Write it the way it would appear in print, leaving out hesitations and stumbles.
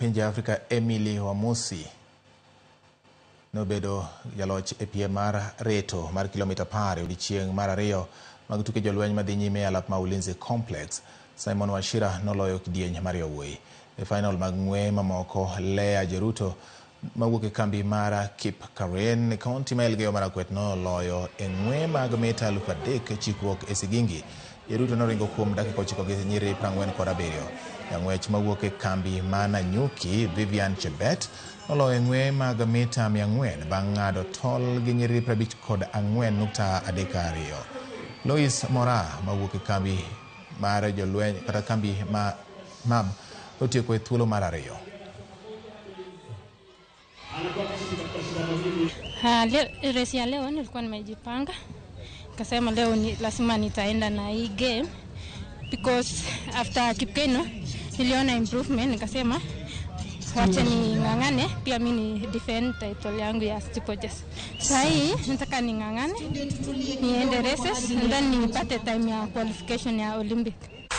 Pinje Afrika Emily Wamusi nobedo jaloch e piem mar reto mar kilomita 10 e odiechieng' mar ariyo mag tuke jolweny madhi nyime e alap ma Ulinzi Complex. Simon Wachira noloyo kidieny mar yawuoyi. E final mag ng'we mamoko, Lea Jeruto mawuok e kambi mar Kipkaren e kaunti ma Elgeyo Marakwet noloyo e ng'we mag mita 3000 chikruok e Sigingi. Jeruto noringo kuom dakika 9 gi nyiriri 47. Jang'wech mawuok e kambi ma Nanyuki, Vivian Chebet, noloyo e ng'we mag mita 400 bang' ng'ado tol gi nyiriri 54.32. Lois Mora mawuok e kambi mar jolweny kata kambi ma MAB notieko e thuolo mar ariyo. Race ya leo nilikuwa nimejipanga, nikasema leo ni lazima nitaenda na hii game because after Kipkeino niliona improvement, nikasema wacha ning'ang'ane pia mi ni defend title yangu ya steeplechase. Sasa hii nataka ning'ang'ane niende races and then nipate time ya qualification ya Olympic.